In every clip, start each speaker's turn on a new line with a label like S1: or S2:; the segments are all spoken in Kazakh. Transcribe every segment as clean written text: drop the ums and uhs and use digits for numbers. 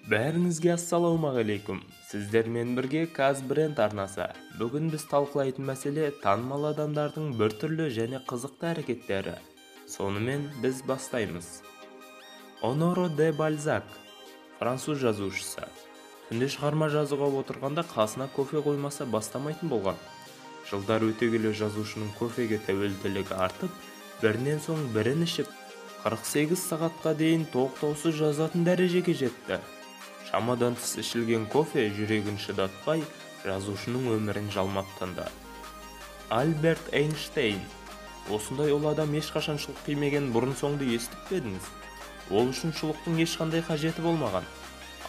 S1: Бәріңізге ассалаумағалейкум. Сіздермен бірге Казбренд арнасы. Бүгін біз талқылайтын мәселе танымал адамдардың біртүрлі және қызықты әрекеттері. Сонымен біз бастаймыз. Оноре де Бальзак, француз жазушысы. Түнде шығарма жазуға отырғанда қасына кофе қоймаса бастамайтын болған. Жылдар өте келе жазушының кофеге тәуелділігі артып, бірінен соң бірін ішіп, 48 сағатқа дейін тоқтаусыз жазатын дәрежеге жетті. Шамадан тыс ішілген кофе жүрегін шыдатпай, жазушының өмірін жалмап тынды. Альберт Эйнштейн. Осындай ұлы адам ешқашан шұлық кимеген бұрын-соңды естіп пе едіңіз? Ол үшін шұлықтың ешқандай қажеті болмаған.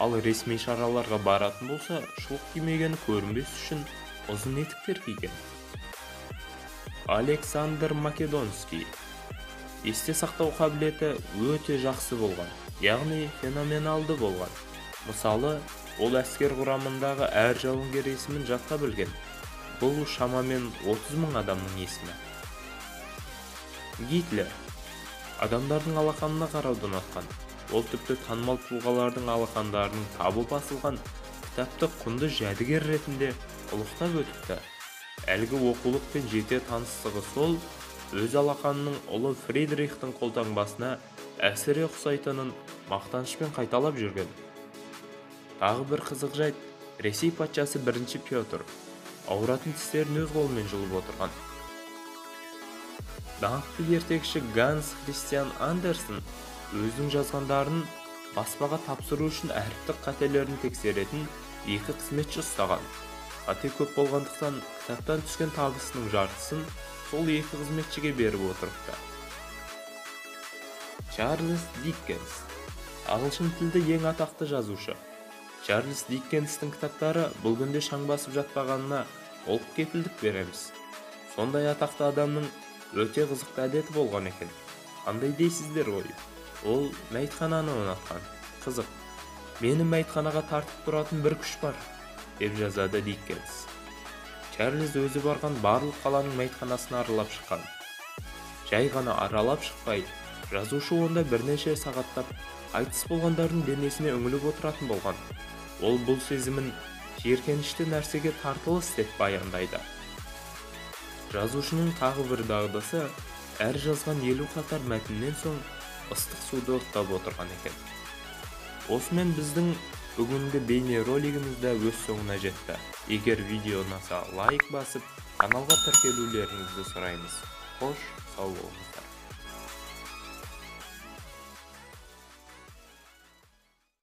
S1: Ал ресми шараларға баратын болса, шұлық кимегені көрінбес үшін ұзын етіктер киген. Александр Македонский. Есте сақтау қабілеті өте жақсы болған, яғни феноменалды болған. Мысалы, ол әскер құрамындағы әр жауынгер есімін жатқа білген. Бұл шамамен 30 мың адамның есімі. Гитлер. Адамдардың алақанына қарауды ұнатқан. Ол тіпті танымал тұлғалардың алақандарының табы басылған кітапты құнды жәдігер ретінде ұлықтап өтіпті. Әлгі оқулықпен жете таныстығы сол, өз алақанының ұлы Фридрихтің қолтаңбасына әсіре ұқсайтынын мақтанышпен қайталап жүрген. Тағы бір қызық жайт, Ресей патшасы 1 Петр ауыратын тістерін өз қолымен жұлып отырған. Даңқты ертекші Ганс Христиан Андерсен өзінің жазғандарын баспаға тапсыру үшін әріптік қателерін тексеретін екі қызметші ұстаған. Қате көп болғандықтан кітаптан түскен табысының жартысын сол екі қызметшіге беріп отырыпты. Чарльз Диккенс. Ағылшын тілді ең атақты жазушы. Чарльз Диккенстің кітаптары бұл күнде шаң басып жатпағанына толық кепілдік береміз. Сондай атақты адамның өте қызықты әдеті болған екен. Қандай дейсіздер ғой? Ол мәйітхананы ұнатқан. Қызық. Мені мәйітханаға тартып тұратын бір күш бар, деп жазады Диккенс. Чарльз өзі барған барлық қаланың мәйітханасын аралап шыққан. Жай ғана аралап шықпай, жазушы онда бірнеше сағаттап қайтыс болғандардың денесіне үңіліп отыратын болған. Ол бұл сезімін жиіркенішті нәрсеге тартылыс деп баяндайды. Жазушының тағы бір дағдысы, әр жазған 50 қатар мәтіннен соң ыстық суды ұрттап отырған екен. Осымен біздің бүгінгі бейнеролигіміз де өз соңына жетті. Егер видео ұнаса лайк басып, каналға тіркелулеріңізді сұраймыз. Қош, сау болыңыздар.